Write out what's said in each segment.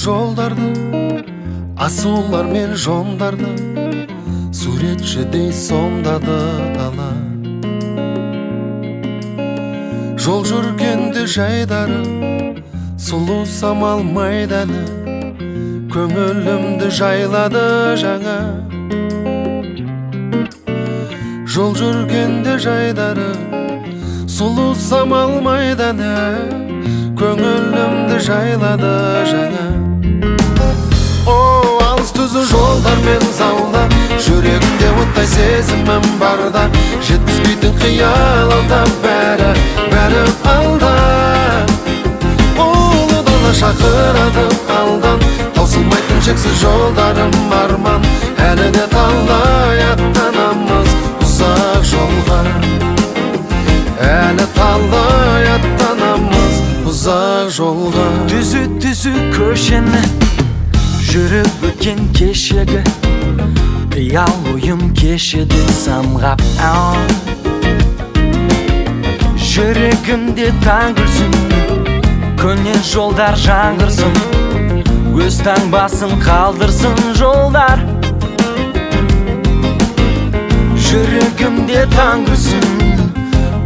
жолдарды, асулар мен жондарды суретшідей сомдады дала. Жол жүргенде жайдары, сұлу самал майданы көңілімді жайлады жаңа. Жол жүргенде жайдары, сұлу самал майданы көңілімді жайлады жаңа. О, алыс түзу жолдармен заулап, жүрегімде оттай сезімім барда, жеткізбейтін қиял алда, бәрі, бәрі алда. Ұлы дала шақырады алдан, таусылмайтын шексіз жолдарым арман. Әлі де талай аттанамыз ұзақ жолға, әлі талай аттанамыз ұзақ жолға. Түзу-түзу көшені жүріп өткен кешегі қиял ойым кешеді самғап. Жүрегімде таң күлсін, көне жолдар жаңғырсын, өз таңбасын қалдырсын жолдар. Жүрегімде таң күлсін,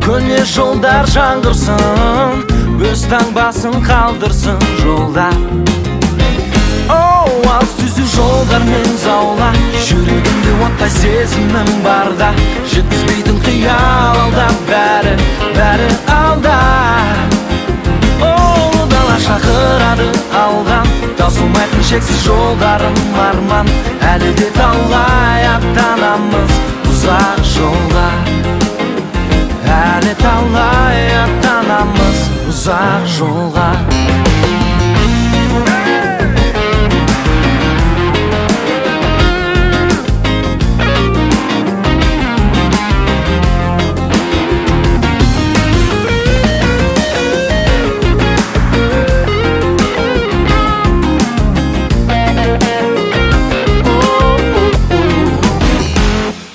көне жолдар жаңғырсын, өз таңбасын қалдырсын жолдар. О, алыс түзу жолдармен заула, жүрегімде оттай сезімім барда, жеткізбейтін қиял алда, бәрі, бәрі алда. Ұлы дала шақырады алдан, таусылмайтын шексіз жолдарым арман. Әлі де талай аттанамыз ұзақ жолға, әлі талай аттанамыз ұзақ жолға.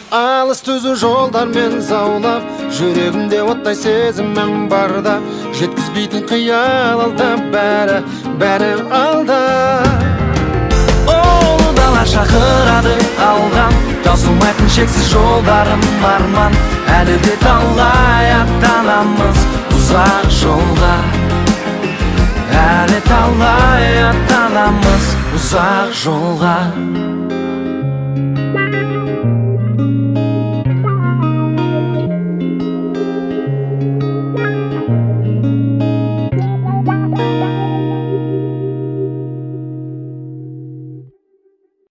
Алыс түзу жолдармен заулап, жүрегімде оттай сезімім барда, жеткізбейтін қиял алда, бәрі, бәрі алда. Ұлы дала шақырады алдан, таусылмайтын шексіз жолдарым арман. Әлі де талай аттанамыз ұзақ жолға, әлі талай аттанамыз ұзақ жолға.